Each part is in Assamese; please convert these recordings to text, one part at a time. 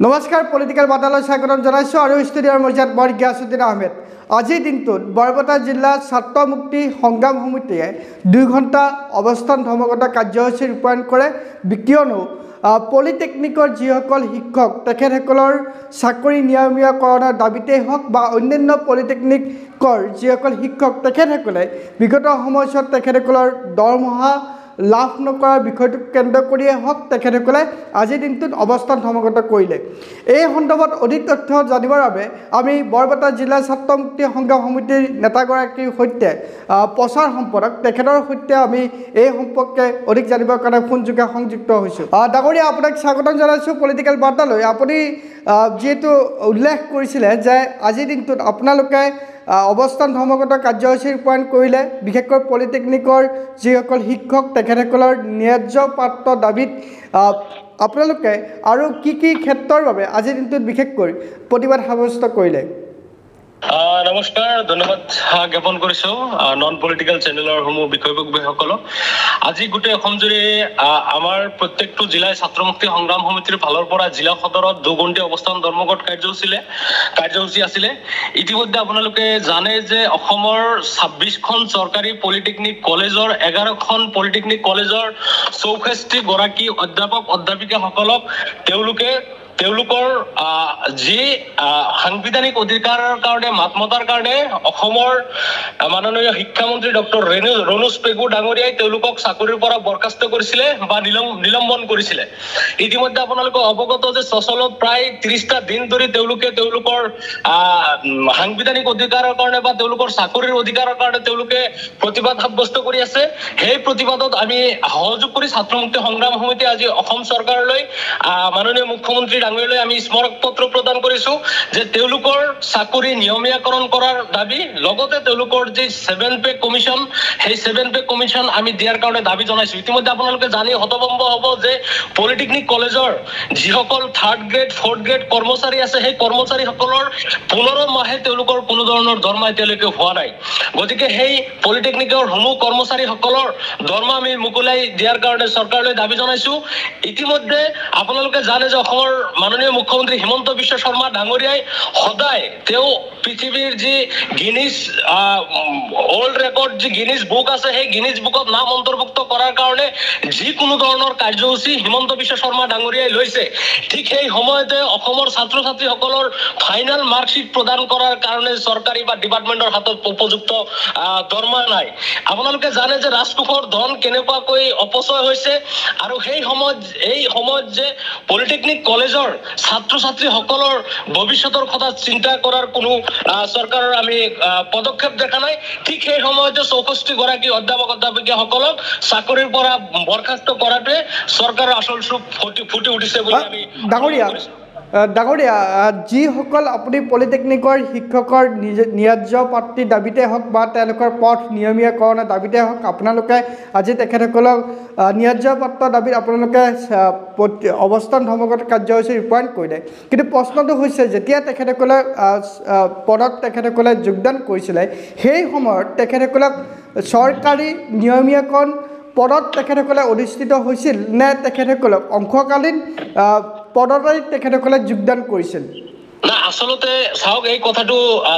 নমস্কাৰ, পলিটিকেল বাৰ্তালৈ স্বাগতম জনাইছোঁ আৰু ষ্টুডিঅ'ৰ মজিয়াত মই গিয়াছুদ্দিন আহমেদ। আজিৰ দিনটোত বৰপেটা জিলা ছাত্ৰ মুক্তি সংগ্ৰাম সমিতিয়ে 2 ঘণ্টা অৱস্থান ধৰ্মঘট কাৰ্যসূচী ৰূপায়ণ কৰে। কিয়নো পলিটেকনিকৰ যিসকল শিক্ষক তেখেতসকলৰ চাকৰি নিয়মীয়াকৰণৰ দাবীতেই হওক বা অন্যান্য পলিটেকনিকৰ যিসকল শিক্ষক তেখেতসকলে বিগত সময়ছোৱাত তেখেতসকলৰ দৰমহা লাভ নকৰাৰ বিষয়টোক কেন্দ্ৰ কৰিয়ে হওক তেখেতসকলে আজিৰ দিনটোত অৱস্থান ধৰ্মঘট কৰিলে। এই সন্দৰ্ভত অধিক তথ্য জানিবৰ বাবে আমি বৰপেটা জিলা ছাত্ৰ মুক্তি সংগ্ৰাম সমিতিৰ নেতাগৰাকীৰ সৈতে প্ৰচাৰ সম্পাদক তেখেতৰ সৈতে আমি এই সম্পৰ্কে অধিক জানিবৰ কাৰণে ফোনযোগে সংযুক্ত হৈছোঁ। ডাঙৰীয়া, আপোনাক স্বাগতম জনাইছোঁ পলিটিকেল বাৰ্তালৈ। আপুনি যিহেতু উল্লেখ কৰিছিলে যে আজিৰ দিনটোত আপোনালোকে অৱস্থান ধৰ্মঘট কাৰ্যসূচী ৰূপায়ণ কৰিলে, বিশেষকৈ পলিটেকনিকৰ যিসকল শিক্ষক তেখেতসকলৰ ন্যায্য প্ৰাপ্ত দাবীত আপোনালোকে আৰু কি কি ক্ষেত্ৰৰ বাবে আজিৰ দিনটোত বিশেষকৈ প্ৰতিবাদ সাব্যস্ত কৰিলে? নমস্কাৰ, ধন্যবাদ জ্ঞাপন কৰিছো নন পলিটিকেল চেনেলৰ সমূহ বিষয়ববীয়াসকলক। আজি গোটেই অসম জুৰি আমাৰ প্ৰত্যেকটো জিলাই ছাত্ৰ মুক্তি সংগ্ৰাম সমিতিৰ ফালৰ পৰা জিলা সদৰত 2 ঘণ্টীয়া অৱস্থান ধৰ্মঘট কাৰ্যসূচী আছিলে। ইতিমধ্যে আপোনালোকে জানে যে অসমৰ 26খন চৰকাৰী পলিটেকনিক কলেজৰ 11খন পলিটেকনিক কলেজৰ 64 গৰাকী অধ্যাপক অধ্যাপিকাসকলক তেওঁলোকৰ যি সাংবিধানিক অধিকাৰৰ কাৰণে মাত মতাৰ কাৰণে অসমৰ মাননীয় শিক্ষামন্ত্ৰী ডক্টৰ ৰণোজ পেগু ডাঙৰীয়াই তেওঁলোকক চাকৰিৰ পৰা বৰ্খাস্ত কৰিছিলে বা নিলম্বন কৰিছিলে। ইতিমধ্যে আপোনালোকে অৱগত যে চচলত প্ৰায় 30টা দিন ধৰি তেওঁলোকে তেওঁলোকৰ সাংবিধানিক অধিকাৰৰ কাৰণে বা তেওঁলোকৰ চাকৰিৰ অধিকাৰৰ কাৰণে তেওঁলোকে প্ৰতিবাদ সাব্যস্ত কৰি আছে। সেই প্ৰতিবাদত আমি সহযোগ কৰি ছাত্ৰ মুক্তি সংগ্ৰাম সমিতি আজি অসম চৰকাৰলৈ মাননীয় মুখ্যমন্ত্ৰী ডাঙৰীয়ালৈ আমি স্মাৰক পত্ৰ প্ৰদান কৰিছো যে তেওঁলোকৰ চাকৰি নিয়মীয়াকৰণ কৰাৰ দাবী, লগতে তেওঁলোকৰ যি 7 পে কমিশ্যন, সেই 7 পে কমিশ্যন আমি দিয়াৰ কাৰণে দাবী জনাইছো। ইতিমধ্যে আপোনালোকে জানি হতভম্ব হ'ব যে পলিটেকনিক কলেজৰ যিসকল 3rd grade 4th grade কৰ্মচাৰী আছে, সেই কৰ্মচাৰীসকলৰ 15 মাহে তেওঁলোকৰ কোনো ধৰণৰ দৰমহা এতিয়ালৈকে হোৱা নাই। গতিকে সেই পলিটেকনিকৰ সমূহ কৰ্মচাৰীসকলৰ দৰমহা আমি মোকলাই দিয়াৰ কাৰণে চৰকাৰলৈ দাবী জনাইছো। ইতিমধ্যে আপোনালোকে জানে যে অসমৰ মাননীয় মুখ্যমন্ত্ৰী হিমন্ত বিশ্ব শৰ্মা ডাঙৰীয়াই সদায় তেওঁ পৃথিৱীৰ যি গিনিজ ৱৰ্ল্ড ৰেকৰ্ড, যি গিনিজ বুক আছে, সেই গিনিজ বুকত নাম অন্তৰ্ভুক্ত কৰাৰ কাৰণে যিকোনো ধৰণৰ কাৰ্যসূচী হিমন্ত বিশ্ব শৰ্মা ডাঙৰীয়াই লৈছে। ঠিক সেই সময়তে অসমৰ ছাত্ৰ ছাত্ৰীসকলৰ ফাইনেল মাৰ্কশ্বিট প্ৰদান কৰাৰ কাৰণে চৰকাৰী বা ডিপাৰ্টমেণ্টৰ হাতত উপযুক্ত দৰমহা নাই। আপোনালোকে জানে যে ৰাজকোষৰ ধন কেনেকুৱাকৈ অপচয় হৈছে আৰু সেই সময়ত এই সময়ত যে পলিটেকনিক কলেজৰ ছাত্ৰ ছাত্ৰীসকলৰ ভৱিষ্যতৰ কথা চিন্তা কৰাৰ কোনো চৰকাৰৰ আমি পদক্ষেপ দেখা নাই। ঠিক সেই সময়তে 64 গৰাকী অধ্যাপক অধ্যাপিকাসকলক চাকৰিৰ পৰা বৰ্খাস্ত কৰাটোৱে চৰকাৰৰ আচল ৰূপ ফুটি উঠিছে বুলি আমি ডাঙৰীয়া, যিসকল আপুনি পলিটেকনিকৰ শিক্ষকৰ ন্যায্য প্ৰাপ্তিৰ দাবীতে হওক বা তেওঁলোকৰ পথ নিয়মীয়াকৰণৰ দাবীতে হওক আপোনালোকে আজি তেখেতসকলক ন্যায্য প্ৰাপ্ত দাবীত আপোনালোকে অৱস্থান ধৰ্মঘট কাৰ্যসূচী ৰূপায়ণ কৰিলে। কিন্তু প্ৰশ্নটো হৈছে, যেতিয়া তেখেতসকলে পদত তেখেতসকলে যোগদান কৰিছিলে সেই সময়ত তেখেতসকলক চৰকাৰী নিয়মীয়াকৰণ পদত তেখেতসকলে অধিষ্ঠিত হৈছিল নে তেখেতসকলক অংশকালীন পদতে তেখেতসকলে যোগদান কৰিছিল? না, আচলতে চাওক, এই কথাটো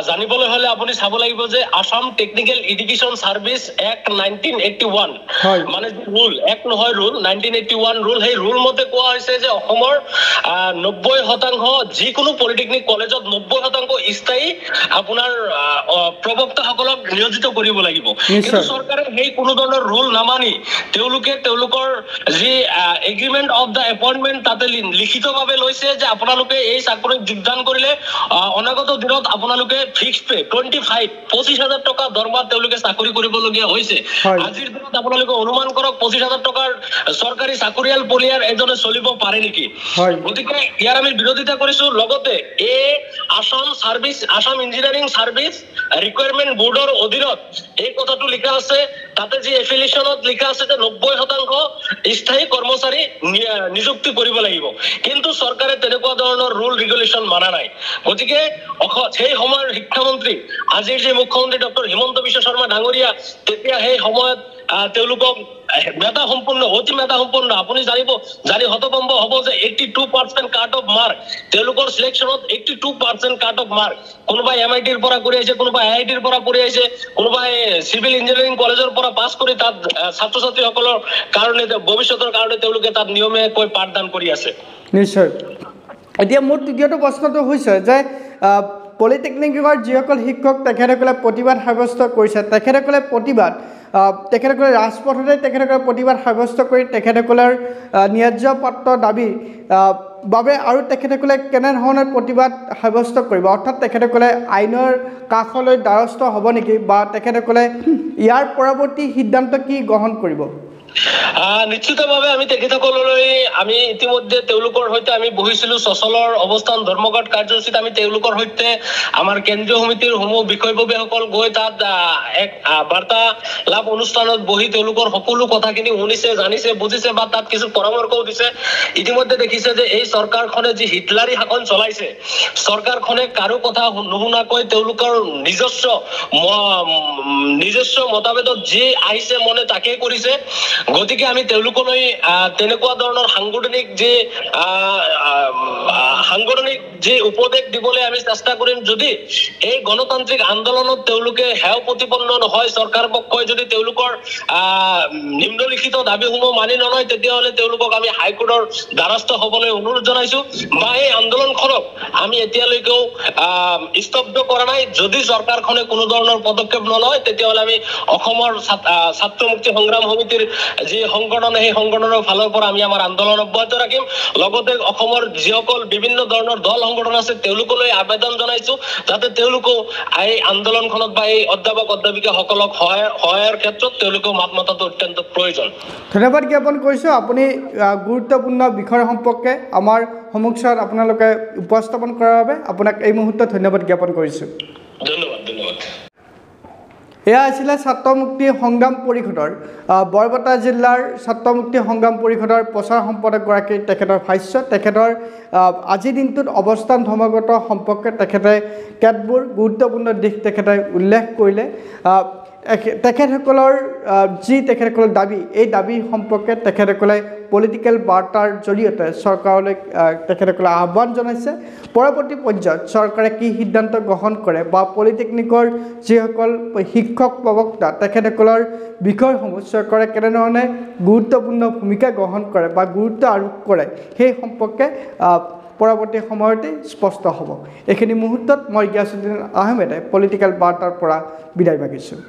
জানিবলৈ হলে আপুনি চাব লাগিব যে Assam technical education service act 1981, মানে ৰুল এক নহয় ৰুল 1981 ৰুল, সেই ৰুল মতে কোৱা হৈছে যে অসমৰ 90% যিকোনো পলিটেকনিক কলেজত 90% স্থায়ী আপোনাৰ প্ৰবক্তাসকলক নিয়োজিত কৰিব লাগিব। কিন্তু চৰকাৰে সেই কোনো ধৰণৰ ৰুল নামানি তেওঁলোকে তেওঁলোকৰ যি এগ্ৰিমেণ্ট অফ the appointment তাতে লিখিতভাৱে লৈছে যে আপোনালোকে এই চাকৰিত যোগদান কৰিলে অনাগত দিনত আপোনালোকে ফিক্সড পে 25,000 টকা দৰমহা তেওঁলোকে চাকৰি কৰিবলগীয়া হৈছে। আজিৰ দিনত আপোনালোকে অনুমান কৰক 25,000 টকাৰ চৰকাৰী চাকৰিয়াল পৰিয়াল এজনে চলিব পাৰে নেকি? গতিকে ইয়াৰ আমি বিৰোধিতা কৰিছো। লগতে এই আছাম ইঞ্জিনিয়াৰিং চাৰ্ভিচ ৰিকুৱাৰমেণ্ট বোৰ্ডৰ অধীনত এই কথাটো লিখা আছে, তাতে যি এফিলিয়েশ্যনত লিখা আছে যে 90% স্থায়ী কৰ্মচাৰী নিযুক্তি কৰিব লাগিব। কিন্তু চৰকাৰে তেনেকুৱা ধৰণৰ ৰুল ৰেগুলেশ্যন মানা নাই। গতিকে সেই সময়ৰ শিক্ষামন্ত্ৰী, আজিৰ যে মুখ্যমন্ত্ৰী ডক্টৰ হিমন্ত বিশ্ব শৰ্মা ডাঙৰীয়া, তেতিয়া সেই সময়ত তেওঁলোকক মেধা সম্পন্ন, অতি মেধা সম্পন্ন, আপুনি জানি হতভম্ব হ'ব যে 82% কাট অফ মাৰ্ক তেওঁলোকৰ চিলেকশ্যনত, 82% কাট অফ মাৰ্ক। কোনোবাই এম আই টিৰ পৰা কৰি আহিছে, কোনোবাই আই আই টিৰ পৰা কৰি আহিছে, কোনোবাই চিভিল ইঞ্জিনিয়াৰিং কলেজৰ পৰা পাছ কৰি তাত ছাত্ৰ ছাত্ৰীসকলৰ কাৰণে, ভৱিষ্যতৰ কাৰণে তেওঁলোকে তাত নিয়মীয়াকৈ পাঠদান কৰি আছে। নিশ্চয়। এতিয়া মোৰ তৃতীয়টো প্ৰশ্নটো হৈছে যে পলিটেকনিকৰ যিসকল শিক্ষক তেখেতসকলে প্ৰতিবাদ সাব্যস্ত কৰিছে, তেখেতসকলে প্ৰতিবাদ তেখেতসকলে ৰাজপথতে তেখেতসকলে প্ৰতিবাদ সাব্যস্ত কৰি তেখেতসকলৰ ন্যায্য প্ৰাপ্ত দাবী বাবে আৰু তেখেতসকলে কেনেধৰণে প্ৰতিবাদ সাব্যস্ত কৰিব, অৰ্থাৎ তেখেতসকলে আইনৰ কাষলৈ দ্বাৰস্থ হ'ব নেকি বা তেখেতসকলে ইয়াৰ পৰৱৰ্তী সিদ্ধান্ত কি গ্ৰহণ কৰিব? নিশ্চিতভাৱে আমি তেখেতসকললৈ আমি ইতিমধ্যে তেওঁলোকৰ সৈতে আমি বহিছিলো। চচলৰ অৱস্থান ধৰ্মঘট কাৰ্যসূচীত আমি তেওঁলোকৰ সৈতে আমাৰ কেন্দ্ৰীয় সমিতিৰ সমূহ বিষয়ববীয়াসকল গৈ তাত এক বাৰ্তালাপ অনুষ্ঠানত বহি তেওঁলোকৰ সকলো কথাখিনি শুনিছে, জানিছে, বুজিছে বা তাত কিছু পৰামৰ্শও দিছে। ইতিমধ্যে দেখিছে যে এই চৰকাৰখনে যি হিটলাৰী শাসন চলাইছে, চৰকাৰখনে কাৰো কথা নুশুনাকৈ তেওঁলোকৰ নিজস্ব মতামতত যি আহিছে মনে তাকেই কৰিছে। গতিকে আমি তেওঁলোকলৈ তেনেকুৱা ধৰণৰ সাংগঠনিক যি উপদেশ দিবলৈ আমি চেষ্টা কৰিম। যদি এই গণতান্ত্ৰিক আন্দোলনত তেওঁলোকে হেয় প্ৰতিপন্ন নহয়, চৰকাৰ পক্ষই যদি তেওঁলোকৰ নিম্নলিখিত দাবীসমূহ মানি নলয়, তেতিয়াহ'লে তেওঁলোকক আমি হাইকোৰ্টৰ দ্বাৰস্থ হ'বলৈ অনুৰোধ জনাইছো বা এই আন্দোলনখনক আমি এতিয়ালৈকেও স্তব্ধ কৰা নাই। যদি চৰকাৰখনে কোনো ধৰণৰ পদক্ষেপ নলয়, তেতিয়াহ'লে আমি অসমৰ ছাত্ৰ মুক্তি সংগ্ৰাম সমিতিৰ যি সংগঠন, সেই সংগঠনৰ ফালৰ পৰা আমি আমাৰ আন্দোলন অব্যাহত ৰাখিম। লগতে অসমৰ যিসকল বিভিন্ন ধৰণৰ দল সংগঠন আছে তেওঁলোকলৈ আবেদন জনাইছো যাতে তেওঁলোকেও এই আন্দোলনখনত বা এই অধ্যাপক অধ্যাপিকাসকলক সহায়ৰ ক্ষেত্ৰত তেওঁলোকেও মাত মতাটো অত্যন্ত প্ৰয়োজন। ধন্যবাদ জ্ঞাপন কৰিছোঁ। আপুনি গুৰুত্বপূৰ্ণ বিষয় সম্পৰ্কে আমাৰ সমুখত আপোনালোকে উপস্থাপন কৰাৰ বাবে আপোনাক এই মুহূৰ্তত ধন্যবাদ জ্ঞাপন কৰিছোঁ। ধন্যবাদ, ধন্যবাদ। এয়া আছিলে ছাত্ৰ মুক্তি সংগ্ৰাম পৰিষদৰ বৰপেটা জিলাৰ ছাত্ৰ মুক্তি সংগ্ৰাম পৰিষদৰ প্ৰচাৰ সম্পাদকগৰাকীৰ তেখেতৰ ভাষ্য। তেখেতৰ আজিৰ দিনটোত অৱস্থান ধৰ্মঘট সম্পৰ্কে তেখেতে কেতবোৰ গুৰুত্বপূৰ্ণ দিশ তেখেতে উল্লেখ কৰিলে। তেখেতসকলৰ যি তেখেতসকলৰ দাবী, এই দাবী সম্পৰ্কে তেখেতসকলে পলিটিকেল বাৰ্তাৰ জৰিয়তে চৰকাৰলৈ তেখেতসকলে আহ্বান জনাইছে। পৰৱৰ্তী পৰ্যায়ত চৰকাৰে কি সিদ্ধান্ত গ্ৰহণ কৰে বা পলিটেকনিকৰ যিসকল শিক্ষক প্ৰবক্তা তেখেতসকলৰ বিষয়সমূহ চৰকাৰে কেনেধৰণে গুৰুত্বপূৰ্ণ ভূমিকা গ্ৰহণ কৰে বা গুৰুত্ব আৰোপ কৰে সেই সম্পৰ্কে পৰৱৰ্তী সময়তে স্পষ্ট হ'ব। এইখিনি মুহূৰ্তত মই গিয়াছুদ্দিন আহমেদে পলিটিকেল বাৰ্তাৰ পৰা বিদায় মাগিছোঁ।